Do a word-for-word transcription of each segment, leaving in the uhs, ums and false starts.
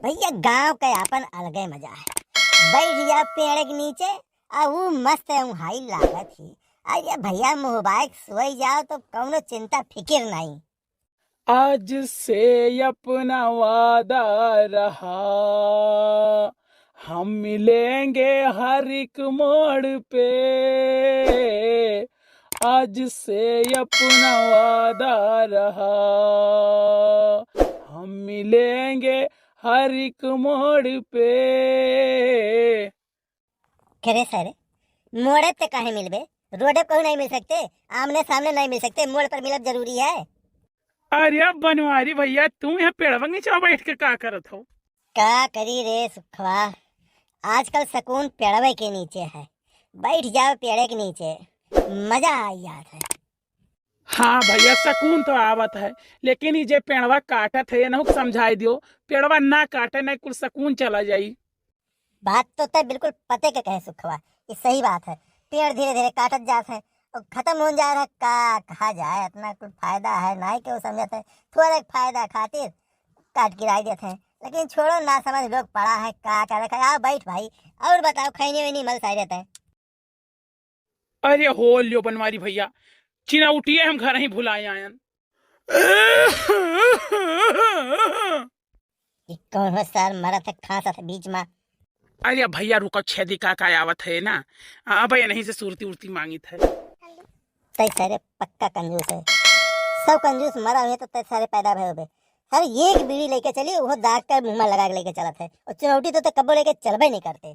भैया, गाँव के आपन अलगे मजा है। बैठ जाओ पेड़ के नीचे, आ ऊ मस्त ऊँघाई लागत ही। अरे भैया, मुँह बाय के सोई जाओ तो कौनो चिंता फिकिर नहीं। आज से अपना वादा रहा, हम मिलेंगे हर एक मोड़ पे। आज से अपना वादा रहा, हम मिलेंगे हर एक मोड़ पे। करे सारे, मोड़े पे काहे मिलबे? रोडे पे कहूँ नहीं मिल सकते, आमने सामने नहीं मिल सकते, मोड़ पर मिलब जरूरी है। अरे बनवारी भैया, तू यहाँ पेड़वा के नीचे बैठ के का करत हो? का करी रे सुखवा, आजकल सुकून पेड़वे के नीचे है। बैठ जाओ पेड़े के नीचे, मजा आ जात है। हाँ भैया, सुकून तो आवत है, लेकिन ई जे पेड़वा काटत है, एनहू के समझाई दियो, पेड़वा ना काटे, नहीं कुल सुकून चला जाई। बात तो तय बिल्कुल पते के कहे सुखवा, ई सही बात है। पेड़ धीरे धीरे काटत जात है और खत्म हो जा रहा, का कहा जाए, इतना कुल फायदा है, नहीं केहू समझत है, थोड़े फायदा खातिर काट गिराई देते हैं। लेकिन छोड़ो, ना समझ लोग पड़ा है, का करे, का, आओ बैठ भाई, और बताओ, खैनी वैनी मल साई रहते हैं। अरे हो लियो बनवारी भैया, चिनौटिए हम घर ही भुलाए आयन। ई कौन हो सार मरत है, खांसत है बीच में? अरे भैया रुको, छेदी काका आवत है ना, अब यहीं से सुरती उरती मांगित है। तय सारे पक्का कंजूस है, सब कंजूस मरा हुए तो तय सारे पैदा भय होबे। हर एक बीड़ी लेके चली, वो दाग का मुंह में लगा के लेके चलत है, और चिनौटी तो तय कब्बो लेके चलबे नहीं करते।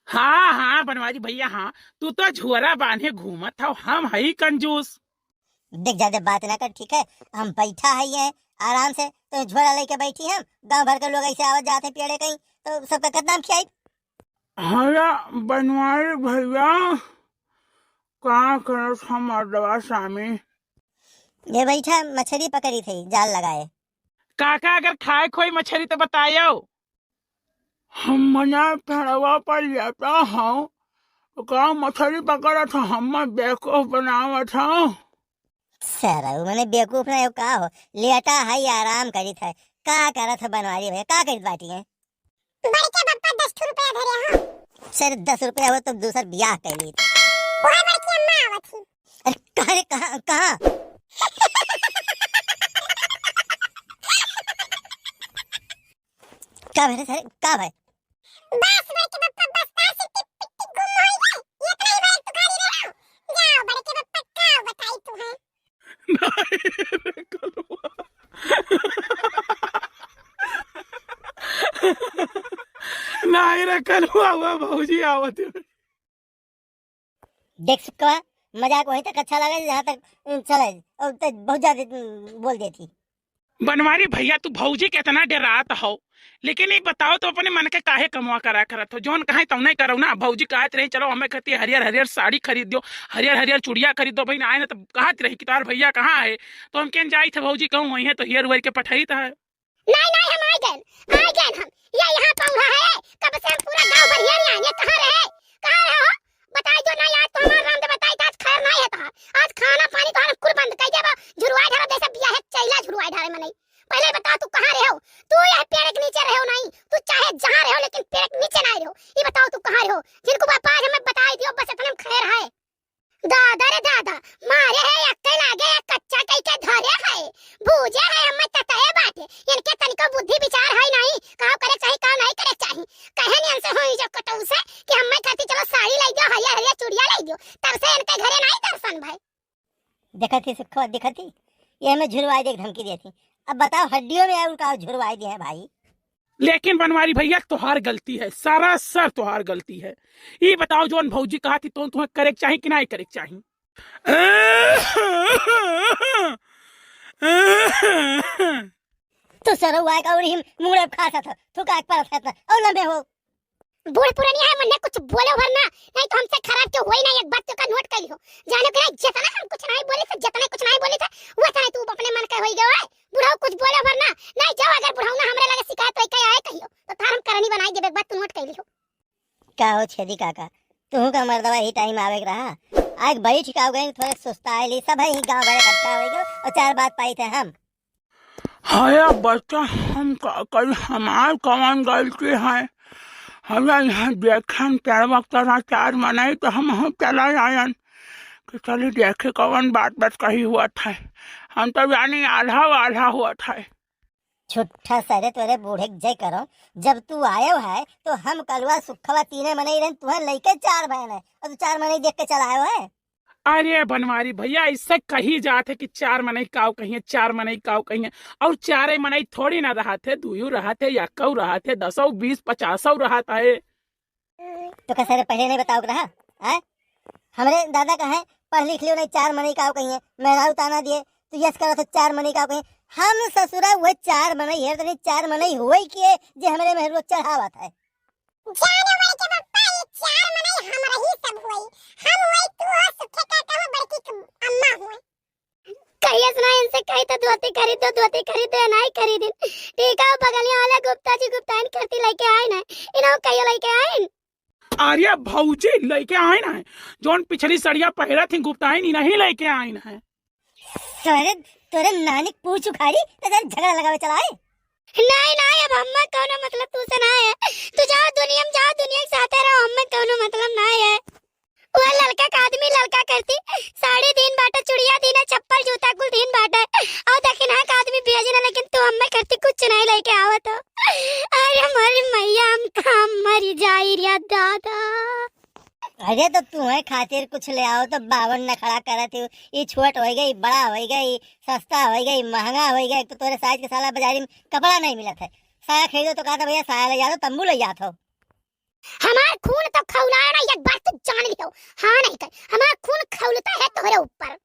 हाँ, हाँ, बनवारी भैया, हाँ, तू तो झोरा बांधे घूमत हव, हम हई कंजूस। देख, ज्यादा बात ना कर, ठीक है? हम बैठा है ये आराम से, तो झोरा लेके बैठी हम, गांव भर के लोग ऐसे आवत जात हैं पेड़े कहीं, तो सबका कतना हम खियाई? हया बनवारी भैया, का करत हम मर्दवा सामी? ये बैठा मछली पकड़ी थी, जाल लगाए। काका, अगर खाए खोई मछली तो बतायो। हम मना पेड़वा पर लेटा हूँ, तो का मछली पकड़त हो, हम बेवकूफ बनावत हो। सरऊ, मने बेवकूफ ना हो का हो, लेटा है, आराम करित है। का करत है बनवारी भैया, का करित बाटी है? बड़के बप्पा दस ठो रुपया धरे हो। सर, दस रुपया हो तो दूसर बियाह कर ली। ओए बड़की अम्मा आवत ही। अरे कहाँ रे, कहाँ, कहाँ? का भय रे सारे, का भय? बस बड़के बप्पा, बस, तार से टिप टिप टिप गुम होई गए। ये तो नहीं भय, तू खाली रहो। जाओ बड़के बप्पा, का बताई तू है? नहीं रे कलुआ। नहीं रे कलुआ, हुआ भौजी आवत है। देख सुखवा, मजाक वहीं तक अच्छा लगे जहाँ तक, उम, चले, और तो बहुत ज्यादा, उम, बोल देती। बनवारी भैया, तू भौजी के इतना डरात हो, लेकिन ये बताओ तो अपने मन के काहे कमवा करा करत हो? जौन कहे तौने करो ना। भौजी कहत रही, "चलो हमें खातिर हरियर हरियर साड़ी खरीद दो, हरियर हरियर चुड़िया खरीद दो।" बहिन आए ना तो कहत रही कि "तार भैया कहाँ है?" तो हम कहन जाई थे भौजी कहूँ वहीं है तो हियर उयर के पठाई था। नहीं, नहीं, हम आ गए, आ गए हम। ये यहाँ पहुँचा है, कब से हम पूरा गाँव भर हियर आए, ये कहाँ रहे? कहाँ रहे हो? बताई दो ना यार, तो हमार राम दे बताई, आज खैर नहीं है तोहार। आज खाना पानी तोहार कुल बंद कर देबा। झुरवाई ढारा जैसे बिया है, चैला झुरवाई ढारे मनई। पहले बताओ तू कहाँ रहे हो? तू यह पेड़ के नीचे रहे हो नहीं, तू चाहे जहाँ रहे हो लेकिन पेड़ के नीचे नहीं रहे हो। ये बताओ तू कहाँ रहे हो? जिनको बापा आज हमें बताई दियो, बस इतने में खैर है। दादा रे दादा, मारे है अक्के लागे, कच्चा कई के धरे है, भूजे है हमें ततए बाटे। इनके तनिको बुद्धि विचार है नहीं, का करे चाही, का नहीं करे चाही। कहे नियन से होई जो कटऊ से कि हमें खातिर चलो साड़ी लाई दियो, हरिया हरिया चूड़िया लाई दियो, तब से इनके घरे नहीं दर्शन भाई। देखत ही सुखवा, देखत ही, ये हमें झुरवाई दे के धमकी देती। अब बताओ, हड्डियों में आए उनका झुरवाई दिए हैं भाई। लेकिन बनवारी भैया, तोहार गलती है, सरासर तोहार गलती है। ई बताओ, जौन भौजी कहा थी, तो तुम्हें करे के चाही कि नहीं करे के चाही? तो सरऊ आए का उड़ी मुड़े खा सा था, थुका के परत है था, और लंबे हो। बूढ़ पुरानी है, मन्ने कुछ बोले भर ना, नहीं तो हमसे खराब क्यों हुई ना, एक बात तो का नोट कर लियो। जाने के नहीं, जितना हम कुछ नहीं बोले थे, जितना कुछ नहीं बोले थे, वो तरह तू अपने मन के होई गयो है। बुढ़ऊ कुछ बोले भर ना, नहीं जाओ, अगर बुढ़ऊ ना हमरे लगे शिकायत होई के आए कहियो, तो थार हम करनी बनाई देबे, एक बात तू नोट कर लियो। का हो छेदी काका, तू का मर्दवा ही टाइम आवे के रहा? आज बैठ के आओ गए, थोड़े सुस्ता आए ली, सब है ही गाँव भर इकट्ठा हो गए और चार बात पाई थे हम। हाय बच्चा, हम का करी, हमार कवन गलती है? हमरा यहाँ देखन चार वक्त रहा चार मनई तो हम हम चला आयन कि चली देखी कवन बात बात कही हुआ था। हम तो जानी आल्हा वाल्हा हुआ था। झूठा सरे तोरे बूढ़े के जय करो, जब तू आयो है तो हम कलुआ सुखवा तीने मनई रहन, तुहे लइके चार बहन है और तू चार मनई देख के चला आयो है। अरे बनवारी भैया, इससे कही जात है कि चार मनई काव कहिए, चार मनई काव कहिए, और चारे मनई थोड़ी ना रहत है, दुइयो रहत है, यक्कऊ रहत है, दसौ, बीस, पचासौ रहत है। तो का सरे पहले नहीं बताओ के रहा, हैं? हमरे दादा का है, पढ़ लिख लियो नहीं, चार मनई काव कहिए, मेहरारू ताना दिए, तू यस करत हो चार मनई काव कहिए। हम ससुरा वह चार मनई है, तनी चार मनई होई के जे हमरे मेहरुआ चढ़ावत है। जाने वाले के पप्पा, ये चार मनई हमरा ही सब हुई। हम हुई, तू हो, सुखे काका हो, बड़की क-, अम्मा हुई। कहिए सुना इनसे कही तो धोती खरीद दो, धोती खरीद दो, नहीं खरीदिन। ठीक है, बगलिया वाला गुप्ता जी गुप्ताइन करती लेके आए ना, इन्हों कहियो लेके आए। अरे भौजी लेके आए ना, जौन पिछली सड़िया पहरा थी गुप्ताइन, इन्हीं लेके आए ना। तोरे, तोरे नानी के पूछ उखाड़ी, तो जरा झगड़ा लगावे चला है। नहीं, नहीं, अब हम्मे कौनो मतलब तू से ना है। तू जाओ दुनिया में, जाओ दुनिया के साथे रहो, हम्मे कौनो मतलब ना है। वो ललका का आदमी ललका करती, साड़ी दिन बाटे, चुड़िया दिन है, चप्पल जूता कुल दिन बाटे। और दखिनहा का आदमी बेच ना, लेकिन तू हम्मे करती कुछ नहीं लेके आवत हो। अरे हमारी मैया, हम काम मरी जाई रे दादा। अरे तो तुम्हें खातिर कुछ ले आओ तो बावन नखड़ा करत हो। ई छोट होई गई, बड़ा होई गई, सस्ता होई गई, महंगा होई गई, तो तोरे साइज के साला बाजारी में कपड़ा नहीं मिलत है। साया खरीदो तो कहता भैया साया ले जाओ, तंबू ले जात हो। हमार खून तो खौलाए ना, एक बार तू जान लियो। हाँ नहीं कर, हमार खून खौलता है तोहरे ऊपर।